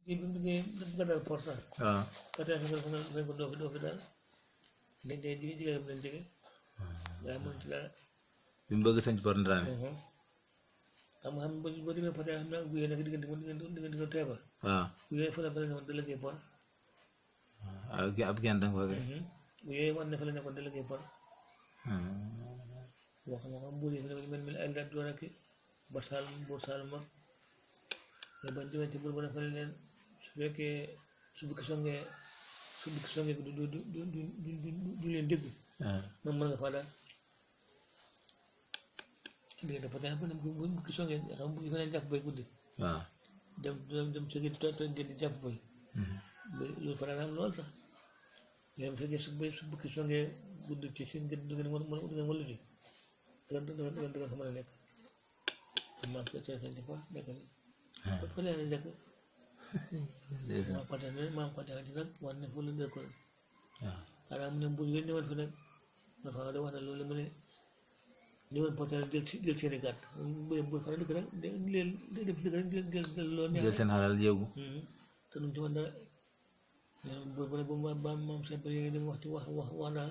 bi mu duggee dafa dal force waaw parce que ko doo fi daal dañ tey jigéen lañ jege waaye mënu ci dara bi mu bëgg sañ Por Ndramé xam boo demee Poté xam naa guyee nag diggante teeba waaw guyee fa la nekkoon da liggéey por ab gent nga foogee guyee war na fa la nekkoon da liggéey por wax nga xam buur yi fi ne mel ay Lat Joor ak ba Saalum buur Saalum ak mais bañ demee ci buur ba ne fa leen su fekkee su bukki songee du leen dégg moom mën nga faa daal diggante Poté bu bukki songee xam bukki fa leen jàpp bay guddi waaw dem sëgi tooñ di jàpp bay loolu fa daan am lool sax mais bu fekkee su bukki songee guddi ci seen gën du ngeen walluti danga fa mën a nekk maam sañ ci por nekk ni fa leen nekk maam Poté ci nag war ne fu la dëkkoon xanaa mu ne mbuur yooyu ñëwoon fi nag dafa wax ne loolu mu ne ñëwoon Poté jël seeni gàtt bu fa dëkk rek def dëkk rek jël loo neex jël seen xalal yóbbu te duñ ci woon dara buur bu ne ba maam simple yi dem wax daal